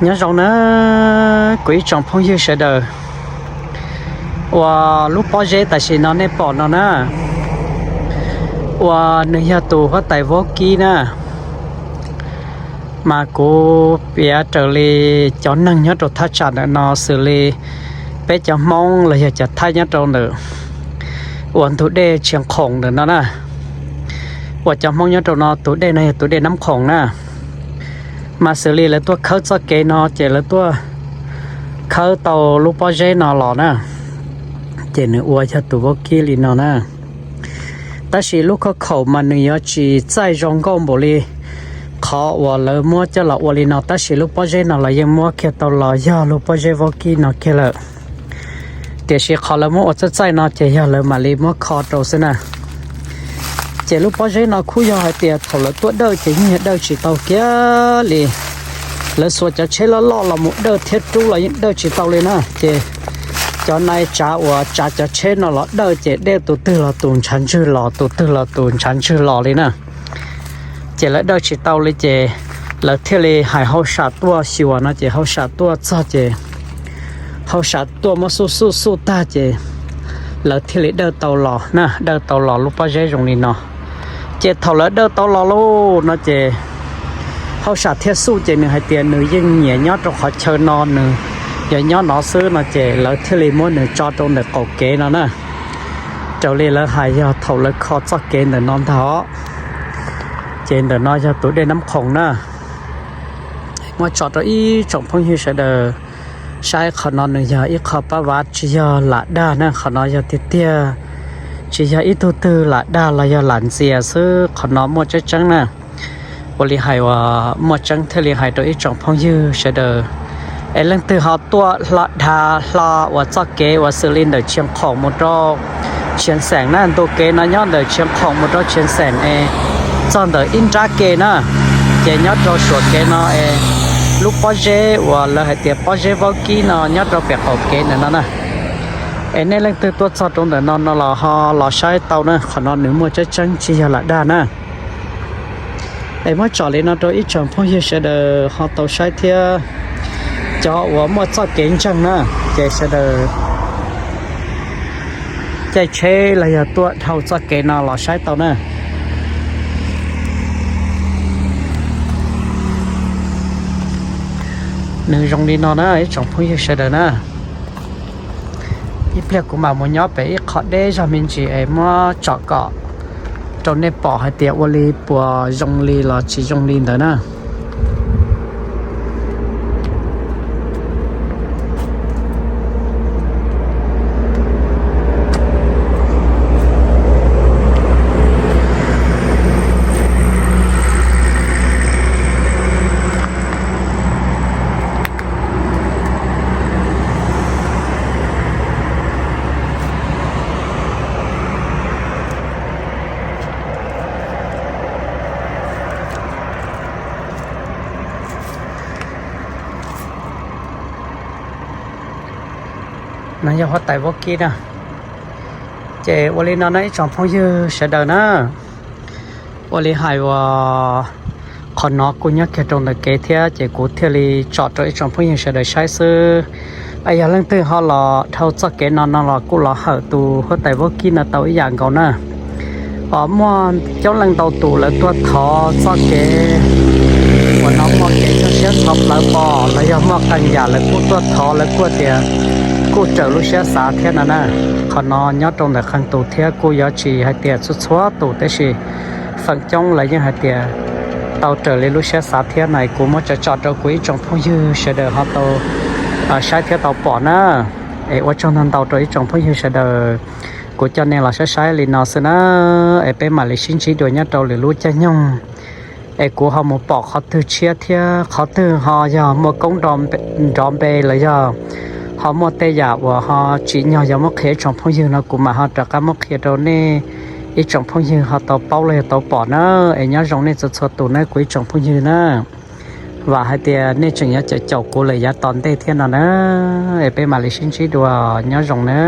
Nyob zoo na, kuv ib tsoom phooj ywg sawv daws, uas lub pob zeb tam sim no nej pom no na, uas nws yog tus huab tais vaub kib na, mas kuv piav raws li cov neeg nyob rau thaj tsam ntawm no xws li peb cov Hmoob los yog cov Thaib nyob rau ntawm uas ntug dej Tshiav Khoom ntawm no na, uas cov Hmoob nyob rau no tus dej no yog tus dej Nab Khoom na, mas xws li lawv tuaj khawb txoj kev no ces lawv tuaj khawb tau lub pob zeb no los na, ces nws ua yog tus vaub kib li no na. Tab sis lub khauj khaum mas nws yuav tsis txaij zoo nkauj npaum li qhov uas lawv muab coj los ua li no, tab sis lub pob zeb no los yeej muab kiag tau los yog lub pob zeb vaub kib no kiag lawm. Tiam sis qhov lawv muab ua txaij txaij no ces yog lawv mam li muab kho rau xwb na. Ces lub pob zeb no kuj yog hais tias thaum lawv tuaj dawj ces yeej yog dawj tsis tau kiag li. Lawv xuas cov tsheb loj loj los mus dawj thiab rub los yeej dawj tsis tau li na. Ces cov nai tsav uas tsav cov tsheb no los dawj ces dej tus twg los tus ntshav ntswg los, tus twg los tus ntshav ntswg los li na. Ces lawv dawj tsis tau li ces lawv thiaj li hais hauj sam tuaj xyuas no ces hauj sam tuaj txog ces hauj sam tuaj muab xuj xuj xuj tag ces lawv thiaj li dawj tau los na, dawj tau los lub pob zeb zoo li no. Ces thaum lawv dawj tau los lauj no ces hauj sam thiaj xuj ces nws hais tias nws yeej nyiam nyob rau qhov chaw no, nws yog nyob no xwb no ces lawv thiaj li muab nws tso rau ntawm qaum kev no na. Raws li lawv hais yog thaum lawv kho txoj kev ntawm no ntag os, ces ntawm no yog tus dej Nab Khoom na. Muab tso rau ib tsoom phooj ywg sawv daws saib, qhov no nws yog ib qho pab vav tsis yog lam dag na, qhov no yog tiag tiag, tsis yog ib tug twg lam dag los yog lam ntxias xwb, qhov no muaj tseeb tseeb na. Ua li hais uas muaj tseeb thiaj li hais rau ib tsoom phooj ywg sawv daws. Es leej twg ho tuaj hlo dhav hlo uas txoj kev uas xws li ntawm Tshiav Khoom mus rau Tshiav Xeem na, ntu kev no nyob ntawm Tshiav Khoom mus rau Tshiav Xeem es txog ntawm ib nrab ke na, ces nyob rau suam kev no es lub pob zeb uas lawv hais tias pob zeb vaub kib no nyob rau pem qaum kev ntawm no na. Es nej leej twg tuaj txog rau ntawm no no los ho los saib tau na, qhov no nws muaj tseeb tseeb tsis yog lam dag na. Es muab tsom li no rau ib tsoom phooj ywg sawv daws ho tau saib thiab. Cov uas muaj txoj kev ntseeg na, ces sawv daws caij tsheb los yog tuaj dhau txoj kev no los saib tau na. Nws zoo li no na ib tsoom phooj ywg sawv daws na. Ib pliag kuv mam mus nyob pem ib qho deb zog me ntsis es muab tsom kom rau nej pom hais tias ua li puas zoo li los tsis zoo li ntawd na. No yog huab tais vaub kib na. Ces ua li no na ib tsoom phooj ywg sawv daws na, ua li hais uas qhov no kuj nyob kiag rau ntawm kev thiab ces kuv thiaj li tsom rau ib tsoom phooj ywg sawv daws saib xwb. Es yog leej twg ho los dhau txoj kev no no los kuj los hawm tus huab tais vaub kib no tau ib yam nkaus na. Os, muaj coob leej ntau tus lawv tuaj thov txoj kev uas no muaj kev nyuaj siab txhov plawv pom los yog muaj qee yam lawv kuj tuaj thov, lawv kuj tias kuj raws lub siab xav thiab no na. Qhov no nyob rau ntawm qee tus thiab kuj yuav tsis hais tias txhua txhua tus, tab sis feem coob lawv yeej hais tias tau raws li lub siab xav thiab no. Kuv muab tso tso rau kuv ib tsoom phooj ywg sawv daws ho tau saib thiab tau pom na. Es ua tsaug ntau ntau rau ib tsoom phooj ywg sawv daws, kuv coj nej los saib saib li no xwb na. Es peb mam li sib ntsib dua nyob rau lwm lub caij nyoog. Es kuv ho mus pom qhov twg tshiab thiab qhov twg ho yog muaj koob nrov npe los yog ho muaj tej yam uas ho tsim nyog yuav muab qhia ib tsoom phooj ywg no kuv mam ho rov qab muab qhia rau nej ib tsoom phooj ywg ho tau paub los yog tau pom na. Es nyob zoo nej txhua txhua tus na kuv ib tsoom phooj ywg na. Vam hais tias nej tseem yuav caum caum kuv lawm yav tom ntej thiab no na. Es peb mam li sib ntsib dua, nyob zoo na.